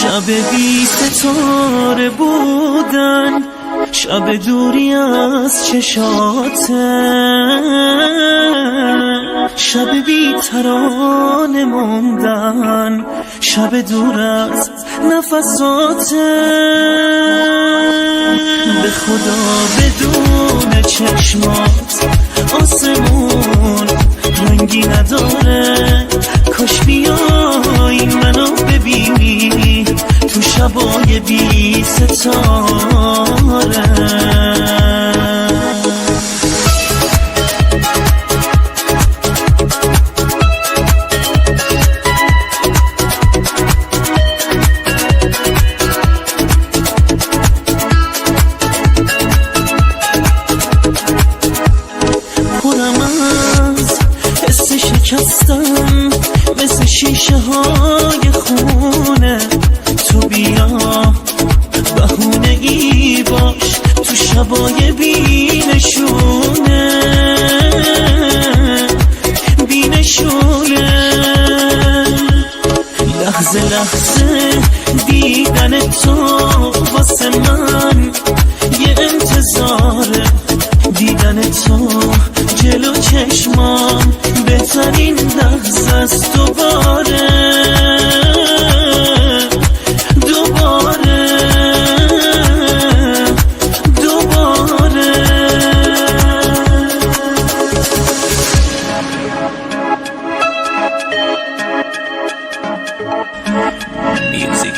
شب بی ستاره بودن، شب دوری از چشاته، شب بی ترانه موندن، شب دور از نفساته. به خدا بدون چشمات آسمون رنگی نداره، کاش بیای منو ببینی تو شبای بی ستاره. پرم از حس شکستم مثل شیشه های خونه، تو بیا بهونه ای باش تو شبای بی نشونه، بی نشونه. لحظه لحظه دیدن تو واسه من یه انتظاره، دیدن تو جلو چشمام بهترین لحظه است. دوباره دوباره دوباره. Music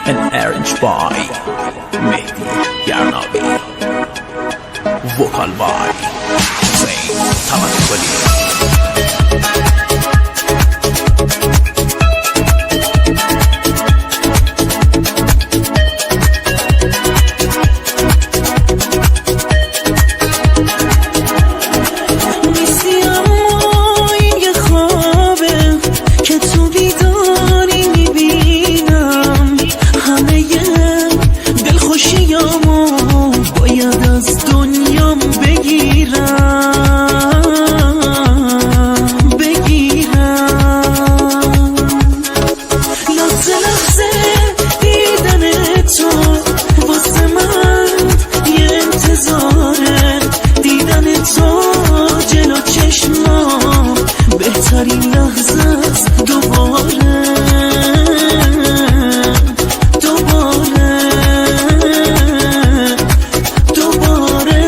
and arranged by Mehdi Yarnabi. Vocal by Hussein Tavakkoli. نیستی اما این یه خوابه که تو بیداری میبینم، همه دلخوشیامو باید از دنیام بگیرم، بگیرم. لحظه لحظه دیدن تو واسه من یه انتظاره، دیدن تو جلو چشمام بهترین لحظه است. دوباره دوباره دوباره.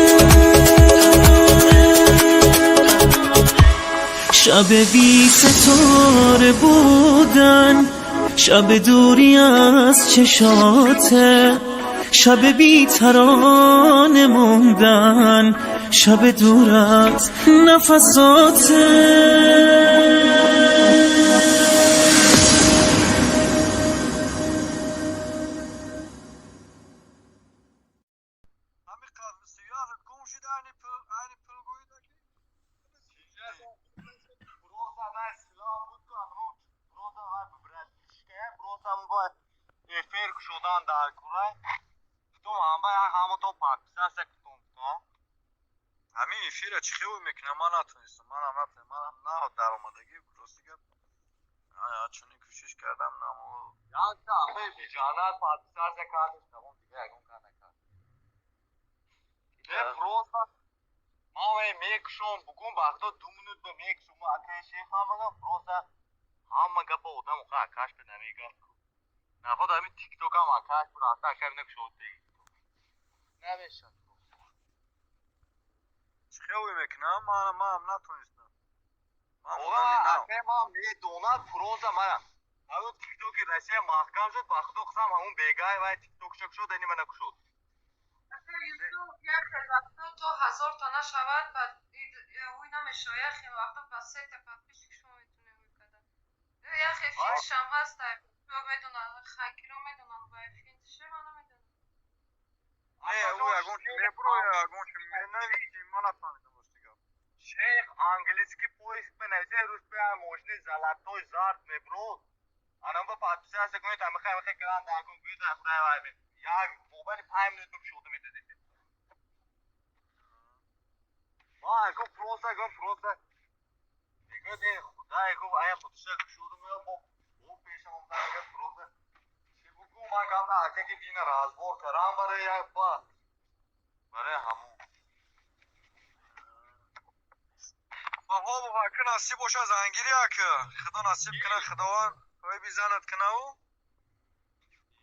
شب بی ستاره بودن، شب دوری از چشاته، شب بی ترانه موندن، شب دور از نفساته. Ҳами сиёҳат гум шуда, айни пул, айни пул гӯида ки Просто вай силоҳ буд ку, амрӯз просто вай братишка, просто вай эфир кушодан дар курай кутум, ҳама ҳаматон подписаться кутум, кутум. Ҳамин эфира чӣ хел мекунам? Ман натонистам, манам натонистам, манам на даромадагӣ, рости гап, чунин кӯшиш кардам, намо. Якта ахе биҷанат подписаться кардиш, тамом, дига ягон кар накард. Не, просто ман вай мекушом, бугун вақто 2 минут ба мекушом, акаи шеф ҳамагам, просто ҳама гапа одам оха акаш ба намегӯяд ку. Наход ҳамин тиктокам акаш рафта, акай накушода намешад. Чӣ хел мекунам? Манам натонистам, ман одами нав. Акай, ман медонад, просто мана ҳамун тиктоки Россия маҳкам шуд, ба худо қасам, ҳамун бегай вай тиктокша кушод, ани мана кушод. Юсуф, як хел вақто то 1000 та нашавад, баъд ҳуй намешавад. Як хел вақто ба сета подписчик шумо метунед ҳуй кардан. Як хел финтшам ҳаст, медонанд, хакиро медонанд, ва финтше ман намедонам. Не, ӯ ягон чи мебуроя, ягон чи менависи, ман нафаҳмидам, рости гап. Шейх, английский поиск бенависе, рӯз пе мошини золотой зард мебурод. Анам ба подписаться кунед, амихай амихай киран дар кун, гӯед, худай вай як мобайни 5 минут кушода медодед. Ма гуфт, просто гуфт, просто мегӯяд, э худай, гуфт, ая худша кушода меяд, бо пешам омада, просто чӣ бугум. Ака ки дина разбор карам барои як ба. Барои ҳамон. Баҳо ака, насиб боша, зангири ака. Худо насиб кина, Худованд соҳиби занат кинаву.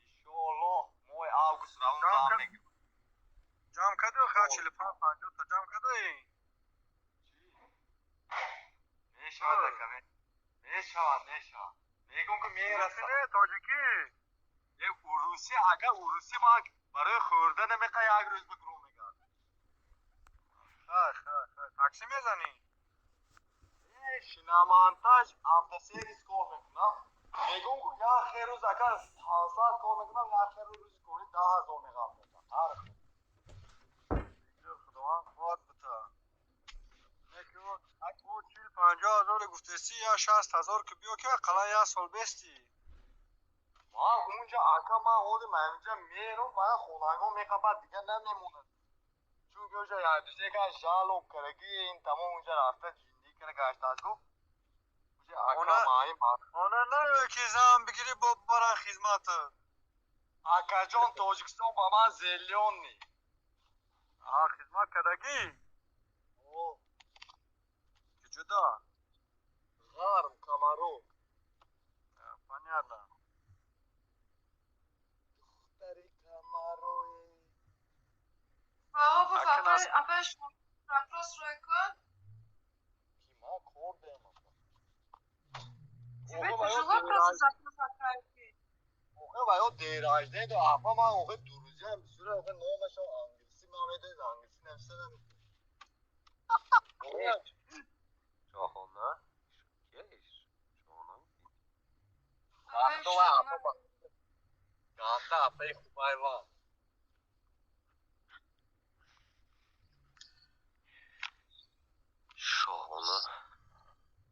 Иншоаллоҳ, моҳи август равон зан мегирам. Ҷамъ кардӣ ха, 45-50 та ҷамъ кардӣ? Мешавад, ака, мешавад, мешавад. Мегӯм ки мерасад. Не, тоҷикӣ. Е, урусӣ, ака, урусӣ ман барои хӯрда намеқа як рӯз ба гурӯҳ мегардам. Ха, ха, ха. Такси мезанӣ? Э, шиномонтаж, автосервис кор мекунам. Мегӯм ку як хел рӯз, ака, 500 кор мекунам, як хел рӯзи кори 10 000 меғафтам. Ҳар хел. Худованд қувват бита. Неки ӯ 40-50 ҳазоре гуфтеси, я 60 000 ки биё, ки ақаллан як сол бести. Ман унҷа, ака, ман ҳозир манҷа мерам, ман хонагон меқабад, дигар намемонад. Чунки оҷа як дусе ка жалоб кардаги, ин тамом унҷа рафта ҷиндӣ кара гаштааст гуфт. Уҷа ака маи Хона наёй ки зан бигирӣ, бо баран хизматат. Акаҷон, Тоҷикистон ба ман зелёный. А хизмат кардагӣ? О. Ки ҷудо? Ғарм, Камару. Понятно. Духтари Камарои. Баҳо, Ака, апай, шумо запрос рӯй кун. Ки ман кор дем. Тебе тяжело просто запрос отправить? Охе, ва ё день рождения до апа ман, охе, друзьям бисёр, охе, номашон англисӣ, ман медонед, англисӣ нависта наметавонам. Шоҳона? Киеш? Шоҳона? Вақто ва апа ганда апаи хубайван. Шоҳона.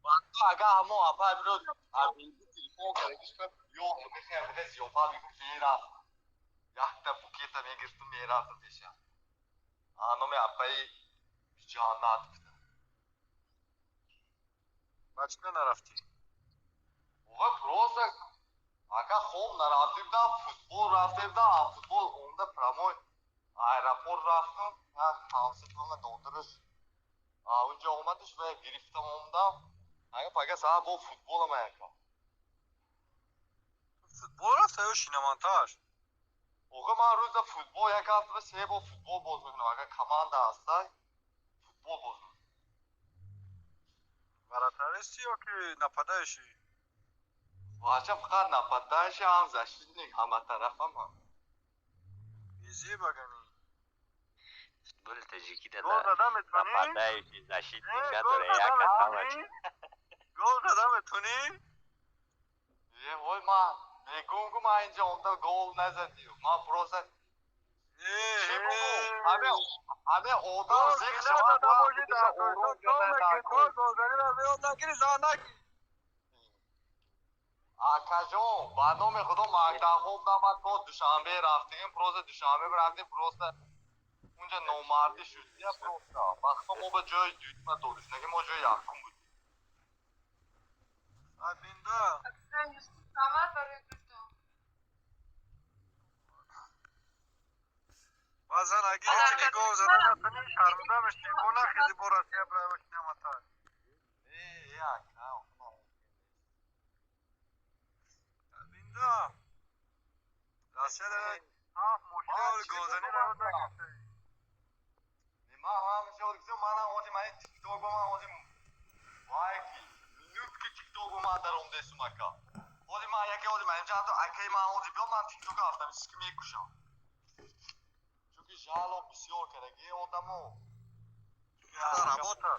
Вақто агар ҳамо апа биро телефон карда, ё мехоҳам зиёфат мегуфт, мерафт. Якта букета мегирифтум, мерафтам пеша. Номи апаи ҷаннат гуфтам. Ба чӣ нарафтӣ? Охе, просто, ака, хоб нарафта будам, футбол рафта будам, а футбол омда прямой аэропорт рафтам, як ҳамсифама додараш унҷа омадиш ва гирифтам омдам. Ага, пага саҳар бо футболам, ака. Футбол рафта ё шиномонтаж? Охе, ман рӯза футбол як ҳафта се бор футбол боз мекунам, ага, команда ҳастай, футбол боз мекунам. Вратаристи ё ки нападающий? Бача, фақат нападающий, ҳам защитник, ҳаматарафам. Безӣ баганӣ. Футболи таҷикӣ да Гол зада метавонӣ? нападающий, защитник Э, гол надора, зада як ҳама. метавонӣ? Гол зада метавонӣ? Е, вой, ман мегӯм ку ман инҷа омда гол назадию. Ман просто Э, чӣ бугум? э. Ҳаме одам Гол зиқ ки шавад, назада бояд бошӣ, худашо дар ором Тоҷикистон чон карда мекунӣ, дар кор. гол зани аз ёд нагирӣ, зан нагирӣ. Акаҷон, ба номи Худо, мактабхоб будам, баъд то Душанбе рафтем, просто Душанбе рафтем, просто унҷа номардӣ шуд, я просто. Вақто мо ба ҷои дуюма додиш, наки мо ҷои якум будем. Абинда. Юсуф, раҳмат барои гуфтон. Баъзан агири ки гол зада натонӣ, шарманда мешавӣ. Бо нахези, бо Россия бравӣ шиномонтаж. Э, э, ака, Абинда. Россия дар ҳафт мошина голзанӣ равад нагирифтаӣ. Ман ҳамаша гуфтам, манам ҳозир ман тикток ба ман ҳозир вай ки минут ки тикток ба ман даромдесум, ака. Ҳозир ман яке ҳозир ман инҷа ҳатто акаи ман ҳозир биёд, ман тикток автоматически мекушам. Чунки жалоб бисёр кардаги одамо. Работа.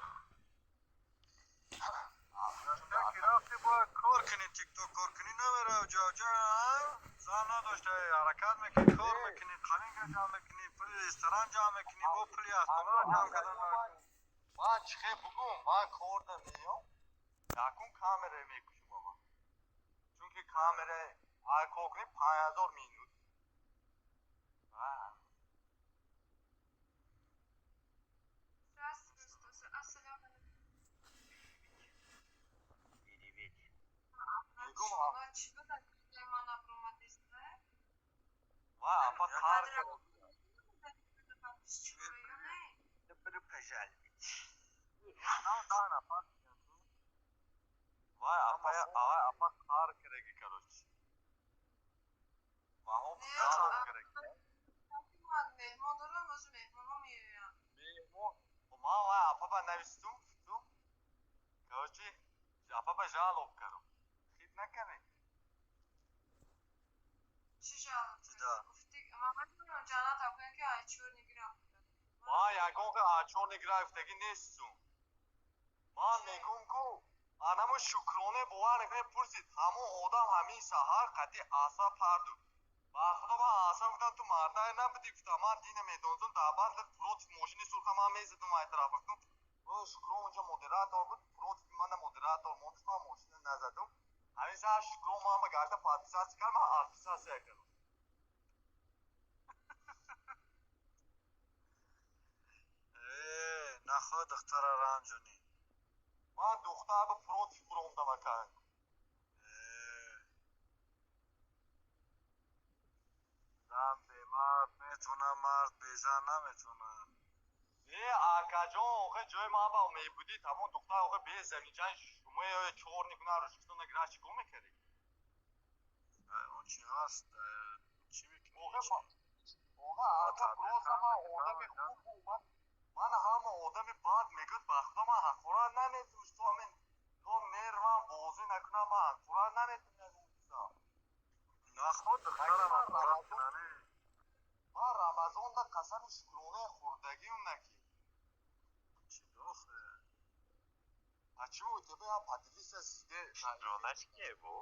Ки рафти, бояд кор кунӣ, тикток кор кунӣ, намеравӣ ҷо ҷо, зан надошта ҳаракат мекунӣ, кор мекунӣ, қалинга ҷамъ мекунӣ, пули ресторан ҷамъ мекунӣ, бо пули астонаро ҷамъ кардан. Ман чӣ хел бугум, ман кор намеём, якум камера мекушам ама. Чунки камера ай кор кунӣ 5000 минут. Здравствуйте, ассалому алайкум. Переведь. Мегум, Ман чӣ буда, ман абромадист, Апа қар Добро пожаловать. На нафар. Вай, апа, вай, апа қар кереги, короче. Ваҳо жалоб кереги. Меҳмон дорам, ози меҳмонҳо меоянд. Меҳмон. Ман вай апа ба навистум, футум. Короче, апа ба жалоб кардам. Хит накунед. Чӣ жалоб? Чида? Гуфти, ман медонам, ҷаннат акӯян ки ай чёрный гирам. Ман ягон хел чёрный гирифтагӣ нестум. Ман мегӯм ку анамо Шукроне, бовар накунед, пурсид, ҳамон одам ҳамин саҳар қатъи аса парду. Ба худо, ман аса гуфтам, ту мардае набудӣ, гуфтам, ман дина медонистам, дар баъд против мошини сурха ман мезадум ай тарафа, гуфтам. Шукрон унҷа модератор буд, против мана модератор мондиш, ман мошина назадум. Ҳамин саҳар Шукрон ман ба гашта подписаться кард, ман отписаться кардам. Э, нахоҳ духтара ранҷонӣ. Ман духтар ба против буромдам, ака. Э, зан бемард метавона, мард безан наметавонад. Э, акаҷон, охе ҷои ман ба мебудид, ҳамон духтар охе бе заминҷан шумо чёрный куна рӯшкитона гира, чӣ кор мекардӣ? Он чи ҳаст, чӣ мекунӣ? Охе, ака, просто ман одами хуб, ман ҳама одами бад мегӯяд, ба худо, ман ҳақорат наметунам, то ҳамин то нервам бозӣ накунам, ман ҳақорат наметунам. Нахоҳ духтарам ҳақорат кунане. Ман Рамазонда қасами шукронаи хӯрдагиам наки. Чӣ дохе? Почему у тебя поделиться сиде? Шукронаш кие бо?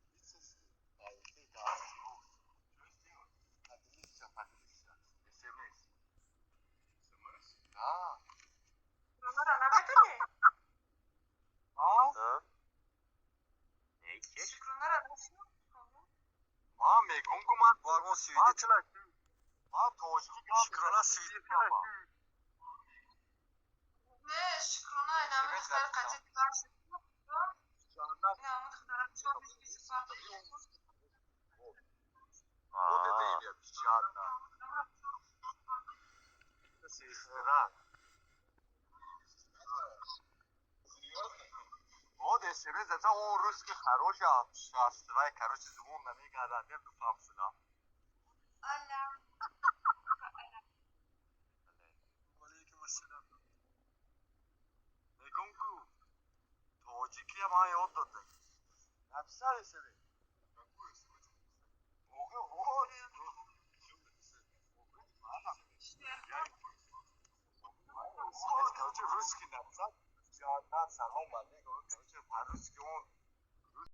Поделиться сиде. Поделиться, поделиться. СМС. СМС? Да. Шукронара наметонӣ? А? Не, кеш? Шукронара нашинохтӣ? Ман мегӯм ку ман Вагон свидетель. Ман тоҷикӣ гап Шукрона свидетель. Не, Шукрона инами духтари қатъи дигар шуд. Инами духтара чор бисту Вот это имя печатно. Сестра. Вот СМС, это он русский хороший, счастливый, короче, звон намегардад, я бифаҳм шудам. Алла. Алейкум ассалам. Мегӯм ку тоҷикия ман ёд додам. Написали себе? Какой СМС? Охе, вот. СМС, короче, русский написал. Ҷаннат, салом алейкум. Короче, по-русски он